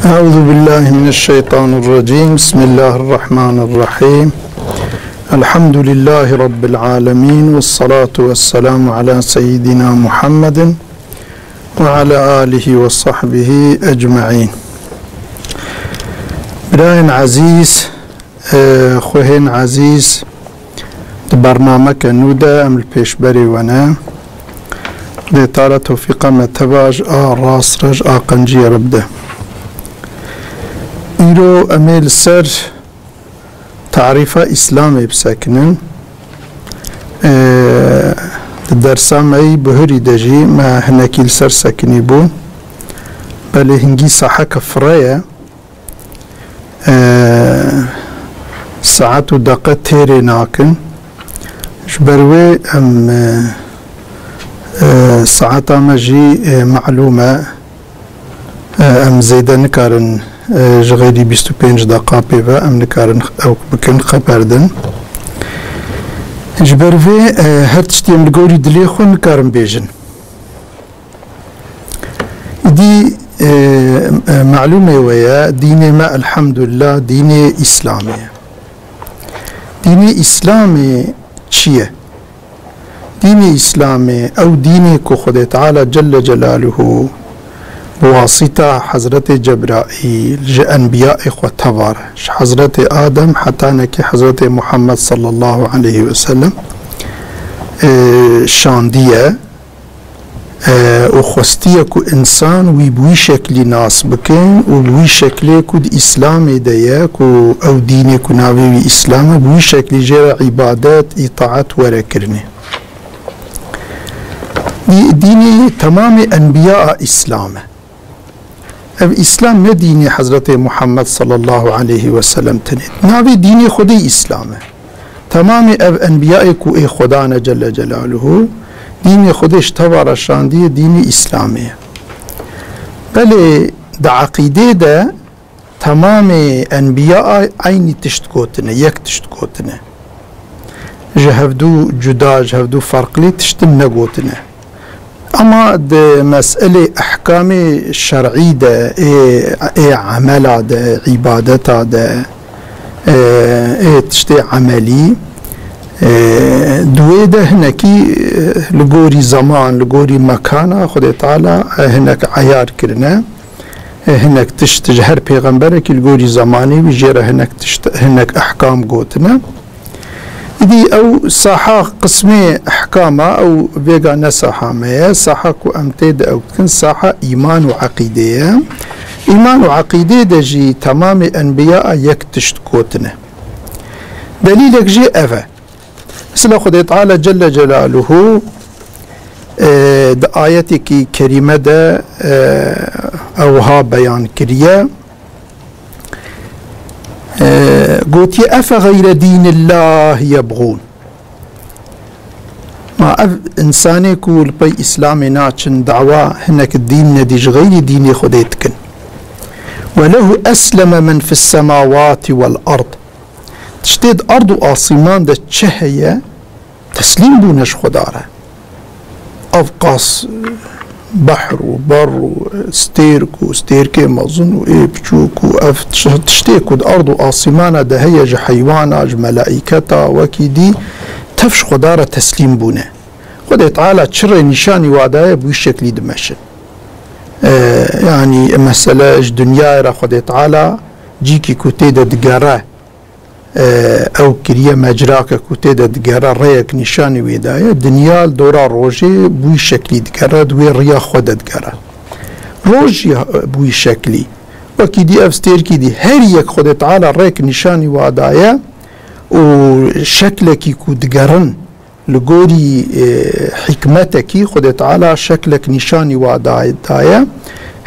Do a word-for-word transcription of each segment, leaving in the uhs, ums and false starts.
أعوذ بالله من الشيطان الرجيم. بسم الله الرحمن الرحيم. الحمد لله رب العالمين، والصلاة والسلام على سيدنا محمد وعلى آله وصحبه أجمعين. Birayên ezîz, e, xwehên ezîz, di bernameke nû de em li pêşberê we ne. Xwedê Teala tewfîqa me teva ji a rast re, ji a qenciyê re bide. Îro em ê li ser tarîfa Îslamê bisekinin. E, di dersa me yî bihurî de jî me hinekî li ser sekinî bûn. Belê hingî saheke fire ye. E, saet û deqe têrê nakin. Ji ber wê em, e, e, saeta me jî, e, malûm e. E, em zêde nikarin, e, ji xêrî bîst û pênc deqa pê ve em nikarin ew bikin xeper din. Ji ber vê, e, her tiştî em li gorî dilê xwe nikarin bêjin. Îdî, e, e, malûmê we ye, dînê me elhamdulillah dînê Îslamê ye. Dînê Îslamê çi ye? Dînê Îslamê ew dînê ku Xwedê Teala Celle Celaluhu bi wasîta Hezretê Cebraîl ji enbiyayê xwe teva re, ji Hezretê Adem hetanekî Hezretê Muhammed sallallahu aleyhi ve sellem, e, şandiye. E, û xwestiye ku însan wî bi wî şeklî nas bikin û bi wî şeklê ku di Îslamê de ye, ku ew dînê ku navê wî Îslam e, bi wî şeklî jê re îbadet, îtaet were kirinê. Dî-, dînê temamê enbiya a Îslam e. Ev Îslam ne dînê Hezretê Muhammed sallallahu aleyhi ve sellem tenê. Navê dînê Xwedê Îslam e. Temamê ev enbiyayê ku ê Xweda ne Celle Celaluhu, dînê Xwedê ji teva re şandiye dînê Îslamê ye. Belê di eqîdê de temamê enbiya eynî tişt gotine, yek tişt gotine. Ji hevdû cuda, ji hevdû ferqlî tiştin negotine. Ama di meselê ehkamê şer'î de, ê, ê emela de, îbadeta de, ê, ê tiştê emelî, ê, di wê de hinekî, ê, li gorî zeman, li gorî mekana Xwedê Teala, ê, hinek eyar kirine. Ê, hinek tişt ji her pêxemberekî li gorî zemanê wî jê re hinek tişt, hinek ehkam gotine. Îdî ew saha qismê ehkama, ew vêga ne saha me ye. Saha ku em tê de ew dikin, saha îman û eqîdê ye. Îman û eqîdê de jî temamê enbiya yek tişt gotine. Delîlek jê ev e. Mesela Xwedê Teala Celle Celaluhu, e, di ayetekî kerîme de, e, ew ha beyan kiriye. E, gotiye, "Efe gayre dînillah yebğûn." Ma ev însanê ku li pey Îslamê naçin, dawa hinek dîn nedî ji xeyrî dînê Xwedê dikin. "Ve lehu esleme men fis semawati vel ard." Tiştê di erd û asîman de çi heye, teslîm bûne ji Xweda re. Ev qas behr û ber û stêrk û stêrkê mezin û ê biçûk û ev tiş-, tiştê ku di erd û asîmana de heye, ji heywana, ji melaîketa, wekî dî, tev ji Xweda re teslîm bûne. Xwedê Teala çi rê nîşanî wa daye, bi wî şeklî dimeşin. E, yanî mesele ji dinyayê re Xwedê Teala cîkî ku tê de digere, e, ew kiriye mecrake ku tê de digere, rêyek nîşanî wê daye. Dinya li dora rojê bi wî şeklî digere, di wê riya xwe de digere. Roj jî bi wî şeklî. Wekî dî ev stêrkî dî. Her yek Xwedê Teala rêk nîşanî wa daye û şeklekî ku digerin, li gorî, e, hikmetekî Xwedê Teala şeklek nîşanî wa daye, daye.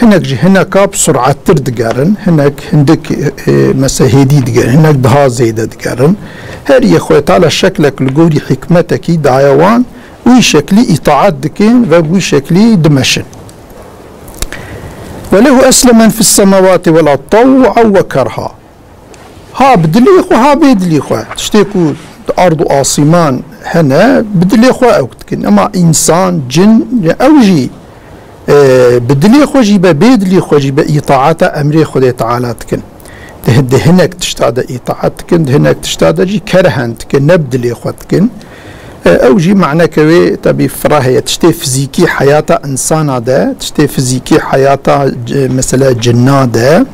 Hinek ji hineka bi sur'ettir digerin, hinek hindik, e, mese hêdî digerin, hinek daha zêde digerin. Her yek Xwedê Teala şeklek li gorî hikmetekî daye wan, wî şeklî îtaet dikin ve wî şeklî dimeşin. "Ve lehu esleme men fis semawati vel ard tew'an ve kerha." Ha bi dilê xwe, ha bê dilê xwe. Tiştê ku di erd û asîman hene, bi dilê xwe ew dikin. Ema însan, cin, ya ew jî, e, bi dilê xwe jî be, bê dilê xwe jî be îtaata emrê Xwedê Teala dikin. Di, di hinek tişta de îtaat dikin, di hinek tişta de jî kerhen dikin, ne bi dilê xwe dikin. E, ew jî maneke wê tebî fira heye. Tiştê fizîkî heyata insana de, tiştê fizîkî heyata c-, mesela cinna de,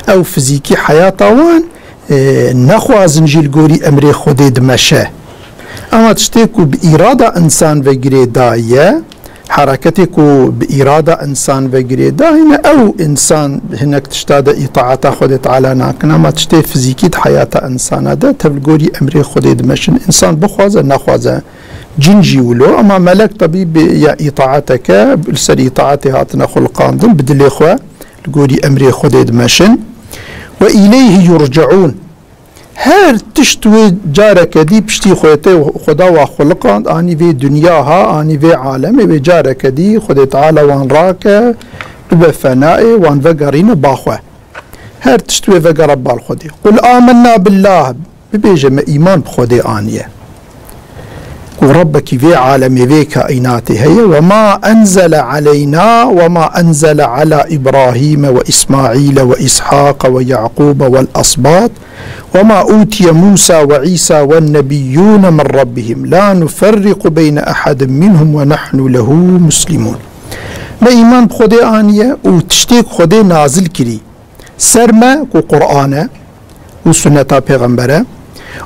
ew fizîkî heyata wan, e, nexwazin jî li gorî emrê Xwedê dimeşe. Ama tiştê ku bi îrada insan ve girêdaye, hereketê ku bi îrada insan ve girêdayine, ew insan hinek tişta de îtaata Xwedê Teala nakin. Ama tiştê fizîkî di heyata insana de tev li gorî emrê Xwedê dimeşin. Însan bixwaze, nexwaze. Cin jî wilo, ama melek tebî bi ya îtaateke, li ser îtaatê hatine xuliqandin, bi dilê xwe li gorî emrê Xwedê dimeşin. Ve îleyhî yurceûn. Her tişt wê careke dî piştî xwe tê Xweda wa xuliqand, anî vê dinya ha, anî vê alemê, wê careke dî Xwedê Teala wan rake, bibe fenayê, wan vegerîne ba xwe. Her tişt wê vegere bal Xwedê. Qul amenna billah, bibêje me îman bi Xwedê aniye. Ku Rebbekî vê alemê, vê kaînatê heye, "Ve ma enzele aleyna ve ma enzele ala İbrahîme ve İsmaîle ve İshaqe ve Yaqûbe vel asbat ve ma utiye Musa ve İsa ve nebiyyûne min Rabbihim la nuferriqu beyne ehadin minhum ve nahnu lehu muslimûn." Me îman bi Xwedê aniye û tiştê ku Xwedê nazil kirî ser me ku Qur'an e û sunneta pêxember e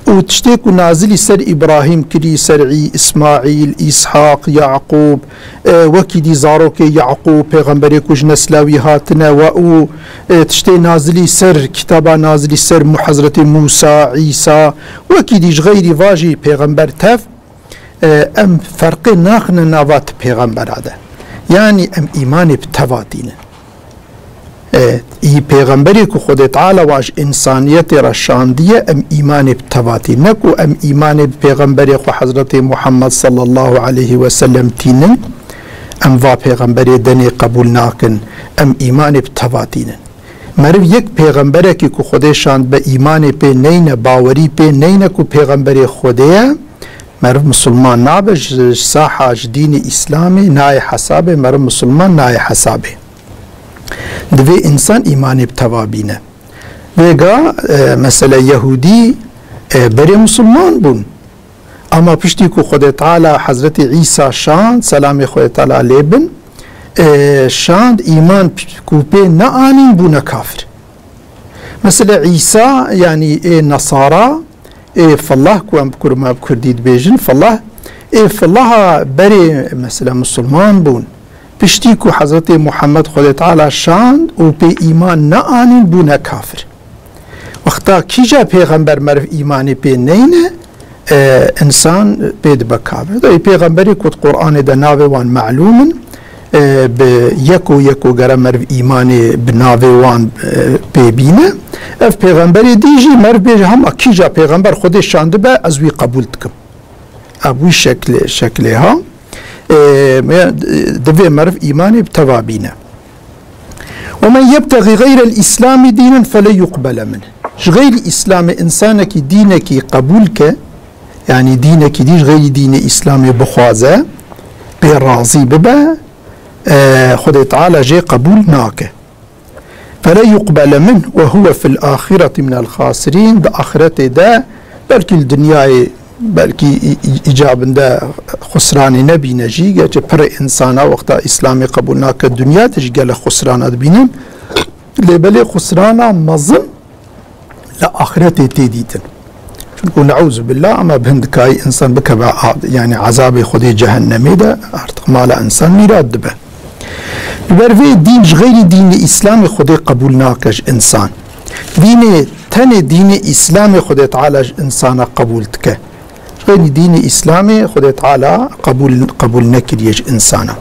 û tiştê ku nazilî ser Îbrahîm kirî, ser Î-, Îsmaîl, Îshaq, Yaqûb, e, wekî dî zarokê Yaqûb, pêxemberê ku ji nesla wî hatine we û, e, tiştê nazilî ser, kitaba nazilî ser Mu-, Hezretê Mûsa, Îsa, wekî dî ji xeyrî va jî pêxember tev, e, em ferqê naxine nava ti pêxembera de. Yanî em îmanê bi teva tînin. E, î pêxemberê ku Xwedê Teala wan ji însaniyetê re şandiye, em îmanê bi teva tînin. Ne ku em îmanê bi pêxemberê xwe Hezretê Muhammed sallallahu aleyhi ve sellem tînin, em va pêxemberê denê qebûl nakin, em îmanê bi teva tînin. Meriv yek pêxemberekî ku Xwedê şand be îmanê pê neyne, bawerî pê neyne ku pêxemberê Xwedê ye, meriv misilman nabe, ji, ji saha, ji dînê Îslamê nayê hesabê, meriv misilman nayê hesabê. Divê însan îmanê bi teva bîne. Vêga, e, mesela Yehûdî, e, berê misilman bûn. Ama piştî ku Xwedê Teala Hezretî Îsa şand, selamê Xwedê Teala lê bin, e, şand, îman p-, ku pê neanîn, bûne kafir. Mesela Îsa, yanî ê Nesara, ê Fillah ku em bi kur-, me bi Kurdî dibêjin, Fillah, ê Fillaha berê mesela misilman bûn. Piştî ku Hezretê Muhammed Xwedê Teala şand û pê îman neanîn, bûne kafir. Wexta kîja pêxember meriv îmanê pê neyne, e, însan pê dibe kafir. Dayê pêxemberê ku di Qur'anê de navê wan melûm in, e, bi yeko yeko gere meriv îmanê bi navê wan, e, pê bîne. Ev pêxemberê dî jî meriv bêje hema kîja pêxember Xwedê şandibe ez wî qebûl dikim. Ev wî şeklê, şeklê ha. E, me, divê meriv îmanê bi teva bîne. "Ve men yebtexî xeyrel Îslamî dînen fele yuqbele min." Ji xeyrî Îslamê însanekî dînekî qebûl ke, yanî dînekî dî ji xeyrî dînê Îslamê bixwaze, pê razî bibe, e, Xwedê Teala jê qebûl nake. "Fele yuqbele min ve huve fil axireti minel xasirîn." Di axiretê de belkî li dinyayê belkî î-, î-, îcabinde xusranê nebîne jî. Gerçi pirê însana wexta Îslamê qebûl nake, dinya de jî gelek xusrana dibînin. Lê belê xusrana mezin li axiretê tê dîtin. Çunku neûzubillah, ama bi hin dikayî însan bikeve a-, yanî ezabê Xwedê cehennemê de, artık mala însan mîrat dibe. Li ber vê dîn ji xeyrî dînê Îslamê Xwedê qebûl nake ji însan. Dînê, tenê dînê Îslamê Xwedê Teala ji însana qebûl dike. Ji xeyrî dînê Îslamê Xwedê Teala qebûl, qebûl nekiriye ji însana.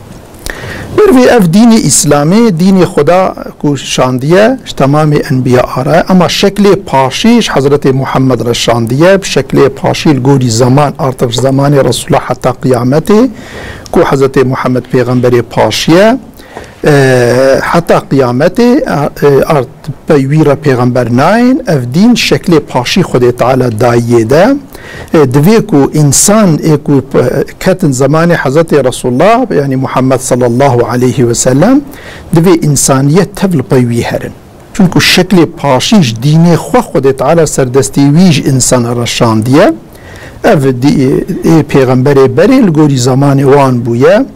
Ber vê ev dînê Îslamê, dînê Xweda ku şandiye ji temamê enbiya re, ama şeklê paşî ji Hezretê Muhammed re şandiye, bi şeklê paşî li gorî zeman, artık ji zemanê Resulullah heta qiyametê, ku Hezretê Muhammed pêxemberê paşiye, E, heta qiyametê, e, ard pey wî re pêxember nayên, ev dîn şeklê paşî Xwedê Teala dayiyê de. E, divê ku însan ê ku, e, ketin zemanê Hezretê Resulullah, yanî Muhammed sallallahu aleyhi ve sellem, divê însaniyet tev li pey wî herin. Çunku şeklê paşî ji dînê xwe Xwedê Teala serdestî wî ji însana re şandiye. Ev dî-, ê pêxemberê berê li gorî zemanê wan bûye.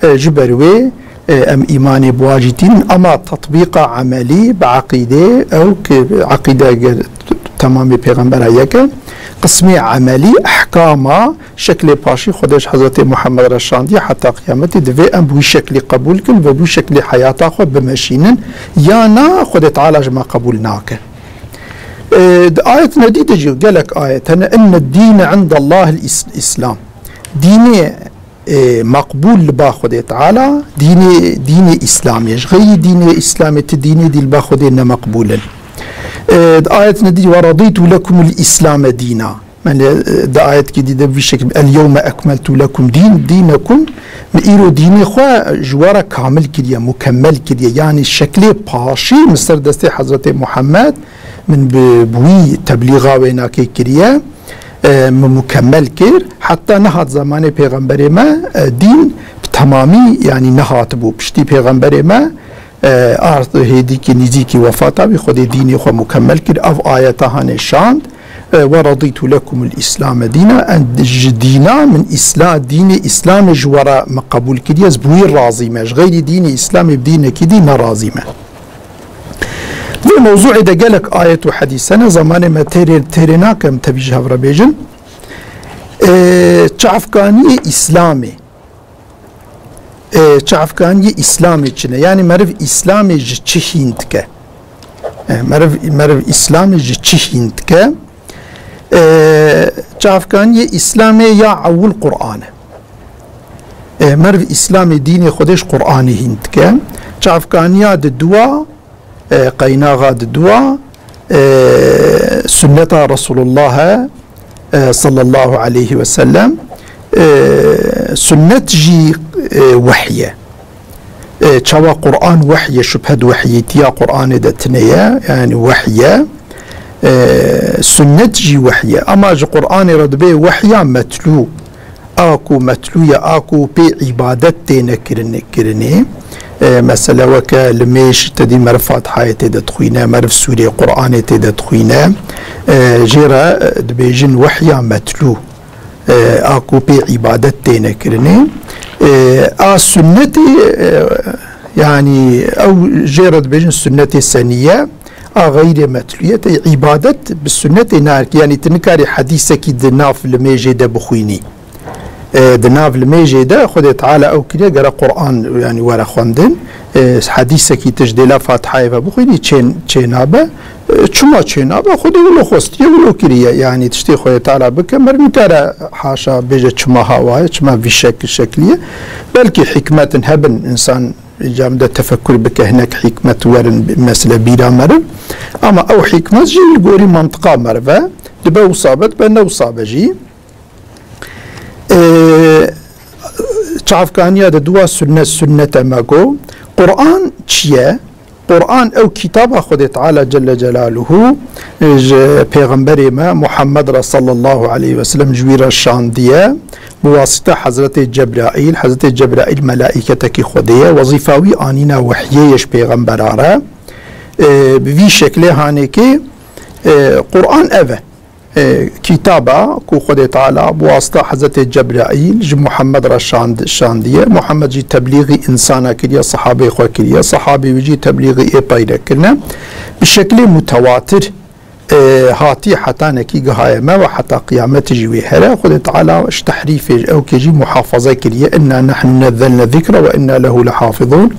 E, ji ber wê, e, em îmanê bi wa jî tînin, ama tetbîqa emelî bi eqîdê, ew ki eqîde ge-, temamê pêxembera yek e, qismê emelî, ehkama, şeklê paşî Xwedê ji Hezretê Muhammed re şandiye heta qiyametê, divê em bi wî şeklî qebûl kin ve bi wî şeklî heyata xwe bimeşînin, ya na Xwedê Teala ji me qebûl nake. E, di ayetine dî de jî gelek ayet hene, inne dîne indallahil is-, islam. Dînê, e, meqbûl li ba Xwedê Teala dînê, dînê Îslamê ye. Ji xeyrî dînê Îslamê ti dînê dî li ba Xwedê ne meqbûl in. E, di ayetine dî, "Ve radîtu lekumul Îslame dîna." Yani, e, di ayetkî dî de bi vî şekil, "El yewme ekmeltu lekum dîn, dînekum." Min îro dînê xwe ji we re kamil kiriye, mukemmel kiriye. Yani şeklê paşî min ser destê Hezretê Muhammed min bi, bi wî teblîxa wênakê kiriye, e, min mukemmel kir. Heta nehat zemanê pêxemberê me, e, dîn bi temamî, yani nehatibû. Piştî pêxemberê me, e, ard hêdîkî nîzîkî wefata wî Xwedê dînê xwe mukemmel kir. Ev ayeta hanê şand, e, "Ve radîtu lekumul Îslame dîna", em ji dîna min Îsla-, dînê Îslamê ji we re min qebûl kiriye, ez bi wî razî me. Ji xeyrî dînê Îslamê bi dînekî dî nerazî me. Vê mewzûê de gelek ayet û hedîs hene, zemanê me têrê, têrê nakim tevî ji hev re bêjin. Ee, çavkaniyê Îslamê. Ee, çavkaniyê Îslamê çi ne? Yani meriv Îslamê ji çi hîn dike? Ee, meriv, meriv Îslamê ji çi hîn dike? Ee, çavkaniyê Îslamê ya ewil Qur'an e. E, meriv Îslamê dînê Xwedê ji Qur'anê hîn dike. Çavkaniya di dua, e, qeynaxa di dua, e, sunneta Resulullah e, e, sallallahu aleyhi ve sellem. E, sunnet jî, e, wehy e. E, çawa Qur'an wehy e, şubhe di wehyêtiya Qur'anê de tune ye, yani wehy e. E, sunnet jî wehy e. Ama ji Qur'anê re dibe wehya metlû. A ku metlû ye, a ku pê îbadet têne kirin-, kirinê. E, mesele weke limêj te dî meriv Fatihayê tê de dixwîne, meriv sûrê Qur'anê tê de dixwîne. E, jê re, e, dibêjin wehya metlû. E, a ku pê îbadet têne kirinê. E, a sunnetê, e, yani ew jê re dibêjin sunnetê seniye. A xeyrê metlûyê tê îbadet bi sunnetê nayê. Yani tu nikarî hedîsekî di nav limêjê de bixwînî. E, di nav limêjê de Xwedê Teala ew kiriye gere Qur'an, yani, were xwendin. E, hedîsekî tu ji dêla Fatihayê ve bixwînî, çê, çê nabe. E, çima çê nabe? Xwedê wilo xwestiye, wilo kiriye. Yani tiştê Xwedê Teala bike, meriv nikare haşa bêje çima ha wa ye, çima vî şekil şekliye. Belkî hikmetin hebin, însan cam de tefekkur bike, hinek hikmet werin, mesele bîra meriv. Ama ew hikmet jî li gorî mantiqa meriv e. Dibe wisa be, dibe ne wisa be jî. Ee, çavkaniya de dua sunnet, sunnete me go. Qur'an çi ye? Qur'an ew kitaba Xwedê Teala Celle Celaluhu, e, ji Pêxemberê me Muhammed re sallallahu aleyhi ve sellem ji wî re şandiye. Bi wasita Hezretê Cebraîl, Hezretê Cebraîl melaîketekî Xwedê ye. Wezîfa wî anîna wehyê ye ji pêxemberan re. E, bi vî şeklê hanêkê, e, Qur'an ev e. E, kitaba ku Xwedê Teala bi wasita Hezretê Cebraîl ji Muhammed re şand-, şandiye. Muhammed jî teblîxî însana kiriye, sahabê xwe kiriye. Sahabê wî jî teblîxî ê peyre kirine. Bi şeklê mutewatir, e, hatiye heta nekî gihaye me ve heta qiyametê jî wê here. Xwedê Teala ji tehrîfê, ew kê jî muhafaze kiriye. "Inna nahnu nezzelne zikra ve inna lehu lehafizun."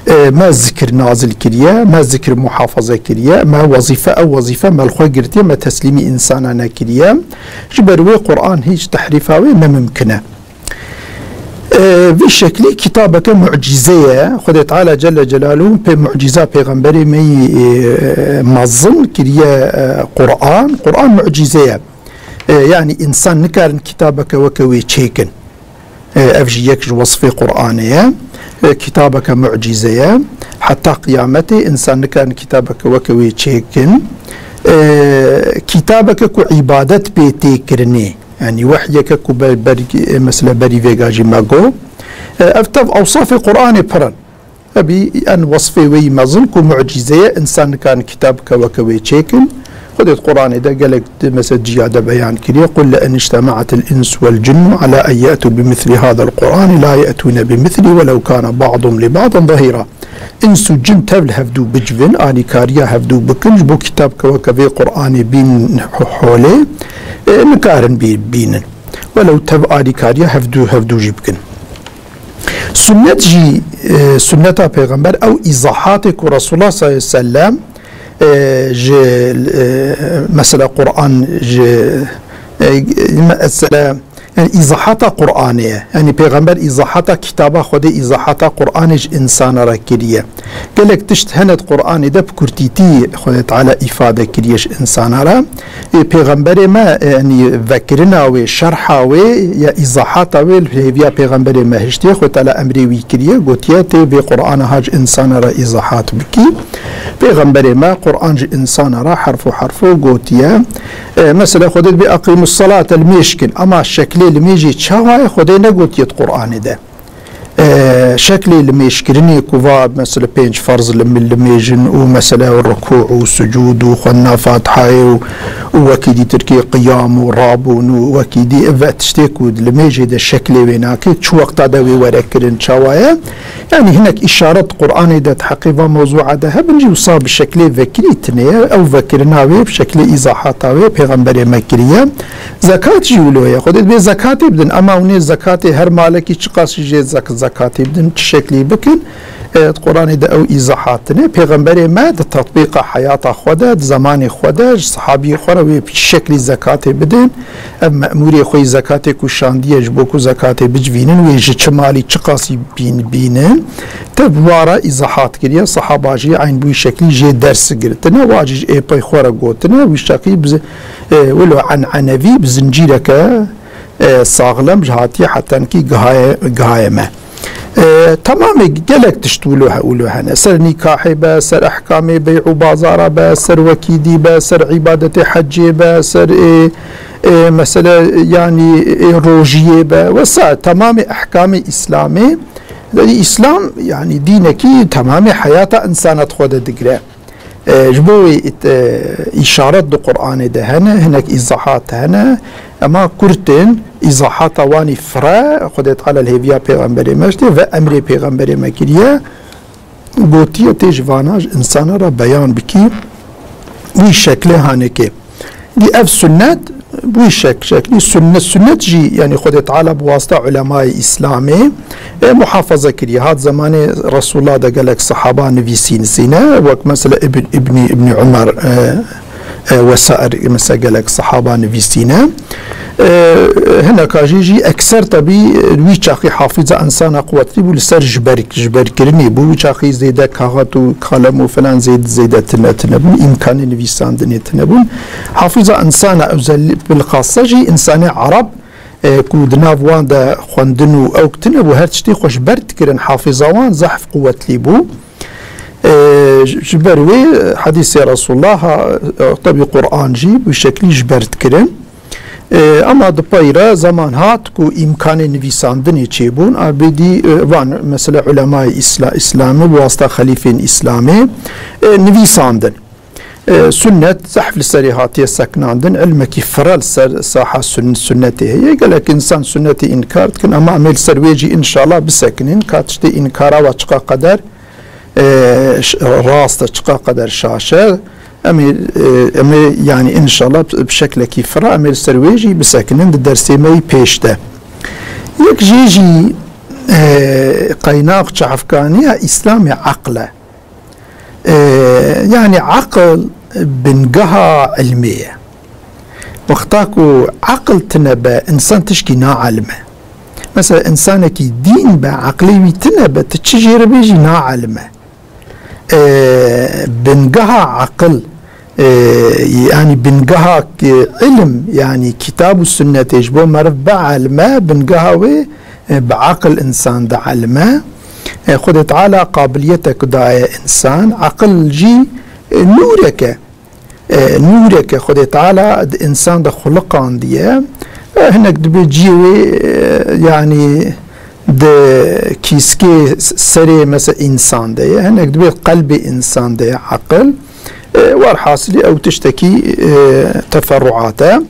E, me zikir nazil kiriye, me zikir muhafaze kiriye, me wezîfe, ew wezîfe me li xwe girtiye, me teslîmî însana nekiriye. Ji ber wê Qur'an hîç tehrîfa wê ne mimkin e. E, vî şeklî kitabeke mucîze ye. Xwedê Teala Celle Celaluhu pê mucîza pêxemberê me yî, e, mezin kiriye, e, Qur'an. Qur'an mucîze ye. E, yani însan nikarin kitabeke weke wê çêkin. E, ev jî yek ji wesfê Qur'anê ye. E, kitabeke mucîze ye. Heta qiyametê însan nikarin kitabeke weke wê çêkin. E, kitabeke ku îbadet pê tê kirinê. Yanî wehyeke ku ber, ber, e, mesela berî vêga jî me got. E, ev tev ewsafê Qur'anê pir in. Hebî en wesfê wê yî mezin ku mucîze ye, însan nikarin kitabeke weke wê çêkin. Xwedê di Qur'anê de gelek di, mesela, ciya de beyan kiriye. "Qul le in ictema'atil insu vel cinnu ala en ye'tu bi misli hadal Qur'ani la ye'tune bi misli ve lev kana ba'dum li ba'din zahira." Îns û cin tev li hevdû bicivin, alîkariya hevdû bikin, ji bo kitabeke weke vê Qur'anê bîn holê, e, nikarin bî-, bînin. Welew tev alîkariya hevdû, hevdû jî bikin. Sunnet jî, e, sunneta pêxember, ew îzahatê ku Resulullah sallallahu aleyhi ve sellem, e, ji, e, mesela Qur'an ji, e, mesela, yani îzahata Qur'anê ye. Yani pêxember îzahata kitaba Xwedê, îzahata Qur'anê ji insana re kiriye. Gelek tişt hene di Qur'anê de bi kurtîtî Xwedê Teala îfade kiriye ji insana re. Ê, pêxemberê me, e, yanî vekirina wê, şerha wê ya îzahata wê li hêviya pêxemberê me hiştiye, Xwedê Teala emrê wî kiriye, gotiye, "Tê vê Qur'ana ha ji insana re îzahat bikî." Pêxemberê me Qur'an ji insana re herfo herfo gotiye. E, mesela Xwedê dibê, "Eqimus salate", limêj kin. Ama şeklê limêjê çawa ye? Xwedê negotiye di Qur'anê de. E, şeklê limêjkirinê ku va, mesela, pênc ferz lim-, limêjin û, mesela, rukû û sucûd û xwendina Fatihayê û, û wekî dî tirkî qiyam û rabûn û wekî dî ve tiştê ku di limêjê de şeklê wê nake, çi wexta de wê were kirin, çawa ye? Yani hinek îşaret Qur'anê de di heqê va mewzûa de hebin jî wisa bi şeklê vekirî tine ye. Ew vekirina wê bi şeklê îzahata wê pêxemberê me kiriye. Zekat jî wilo ye. Xwedê dibê zekatê bidin. Ema hûnê zekatê her malekî çiqas jî jê zek-, zekatê bidin, çi şeklî bikin? E, di Qur'anê de ew îzahat tine. Pêxemberê me di tetbîqa heyata xwe de, di zemanê xwe de, ji sehabiyê xwe re wê çi şeklî zekatê bidin. Ev me'mûrê xwe yî zekatê ku şandiye ji bo ku zekatê bicivînin, wê ji çi malî çiqasî bîn-, bînin. Tev bi wa re îzahat kiriye. Sehaba jî eyn bi wî şeklî jê ders girtine. Wa jî ji ê pey xwe re gotine. Wî şeklî bi zi-, e, wilo en'enevî bi zincîreke, e, saxlem ji hatiye hetenkî gihaye, gihaye me. E, temamê gelek tişt wilo he-, wilo hene. Ser nîkahê be, ser ehkamê bey'û bazara be, ser wekîdî be, ser îbadetê hecê be, ser ê, ê, mesele, yanî, ê, rojiyê be, wesa temamê ehkamê Îslamê. Yanî Îslam, yanî dînekî temamê heyata însana di xwe de digire. E, ji bo wê ît-, e, îşaret di Qur'anê de hene, hinek îzahat hene, ema kurtin, îzahata wanî fire, Xwedê Teala li hêviya pêxemberê me jî tê ve emrê pêxemberê me kiriye, gotiye tê ji vana ji insana re beyan bikî, wî şeklê hanekê. Dî ev sunnet, bu şek-, şeklî sunnet, sunnet jî, yani Xwedê Teala bi wasita ulemayê Îslamê, e, muhafaza kiriye. Hat zemanê Resulullah de gelek sahaba nivîsîn-, sîne, wek mesela Ibn, Ibnî, Ibnî Umar, e, e, wesair, mesela gelek sahaba nivîsîne. E, hineka jî jî ekser tebî, e, wî çaxî hafiza insana quwetlî bû, li ser ji ber, ji ber kirinê bû. Wî çaxî zêde kaxet û kalem û filan zêde, zêde tine, tine bûn. Îmkanê nivîsandinê tine bûn. Hafiza insana özelli-, bilxassa jî insanê Arab, e, ku di nav wan de xwendin û ew tine bû, her tiştê xwe ji ber dikirin, hafiza wan zehf quwetlî bû. E, ji, ji ber wê, e, hedîsê Resulullah, ha, e, tebî Qur'an jî bi şeklî ji ber dikirin. E, ema di pey re zeman hat ku îmkanê nivîsandinê çêbûn, a bêdî, e, van, mesela, ulemayê Îsla-, Îslamê, bi wasta xelîfên Îslamê, e, nivîsandin. E, sunnet zehf li serê hatiye seknandin, ilmekî fire li ser saha sun-, sunnetê heye. Gelek însan sunnetê înkar dikin, ema em ê li ser wê jî înşallah bisekinin, ka tiştê înkara wa çiqa qeder, e, ş-, rast e, çiqa qeder şaş e. Em ê, e, em ê, yani, înşallah bi, bi şeklekî fira em ê li ser wê jî bisekinin di dersê me yî pêş de. Yek jê jî, e, qeynax çavkaniya Îslamê eql e. E, yani, eql bingeha ilmê ye. Wexta ku eql tine be, însan tişkî naelime. Mesela, însanekî dîn be, eqlê wî tine be, tu çi jê re bêjî, naelime. E, bingeha eql, e, yani bingeha ki-, ilim, yani kitab û sunnetê ji bo meriv bielime, bingeha wê, e, bi aqil însan dielime. E, Xwedê Teala qabiliyetek daye însan, aqil jî, e, nûrek e. E, nûrek e Xwedê Teala di însan de xuliqandiye. E, hinek dibê ciyê wê, e, yanî di kîskê s-, serê mesela însan de ye. Hinek dibê qelbê însan de ye aqil. E, werhasilî ew tiştekî, e, teferruat e.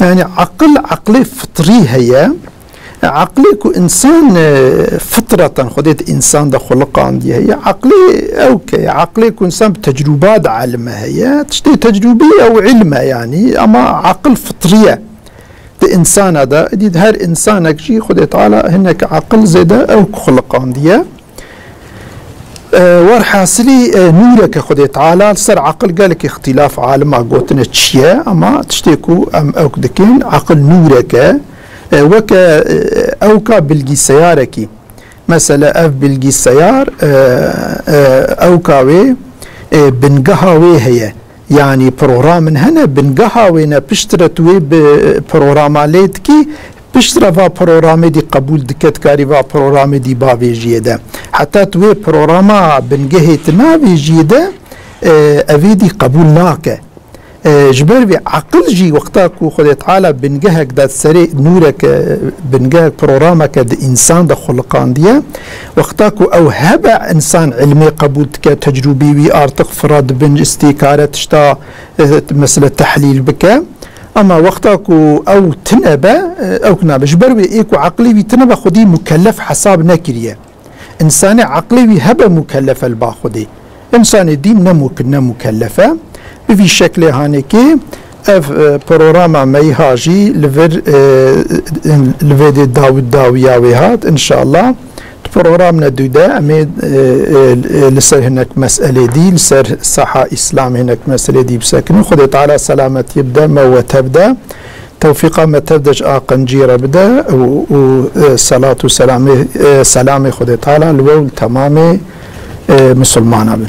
Yanî aqil, aqilê fitrî heye. Aqilê ku însan, e, fitreten Xwedê di însan de xuliqandiye heye. Aqilê ew ke ye, aqilê ku însan bi tecrûba dielime heye. Tiştê tecrûbî ew ilm e yanî, ama aqil fitrî ye. Di însana de, dî her însanek jî Xwedê Teala hinek aqil zêde ew ku xuliqandiye. E, werhasilî, e, nûreke Xwedê Teala li ser aqil gelek îxtîlaf alima gotine çi ye, ama tiştê ku em ewk dikin, aqil nûreke, e, weke, e, ewka bilgîseyarekî. Mesela ev bilgîseyar, e, e, ewka wê, e, bingeha wê heye. Yanî programin hene, bingeha wê ne, piştre tu wê bi programa lê dikî, piştre va programê dî qebûl dike, dikarî va programê dî bavêjiyê de. Heta tu wê programa bingehê tu navêjiyê de, e, evê dî qebûl nake. E, ji ber vê aqil jî wexta ku Xwedê Teala bingehek de serê nûreke, bingehek programeke di însan de xuliqandiye, wexta ku ew hebe însan ilmê qebûl dike, tecrûbî wî artık fira dibin, îstîkare tişta, e, mesela tehlîl bike. Ama wexta ku ew tine be, e, ew nabe. Ji ber wê ê ku aqilê wî tine be, xwedî mukellef hesab nekiriye. Însanê aqilê wî hebe mukellef e li ba Xwedê. Însanê dîn ne muk-, ne mukellef e. Bi vî şeklê hanekê ev, e, programa me yî ha jî li vir, e, li vê dê daw-, dawiya wê hat. Înşallah di programine dû de em ê, e, e, e, li ser hinek meselê dî, li ser saha Îslamê hinek meselê dî bisekinin. Xwedê Teala selametiyê bide me û we tev de. Tewfîqa me tev de ji aqencî re bide û, û, e, selat û selamê, e, selamê Xwedê Teala li we û li temamê, e, misilmana bin.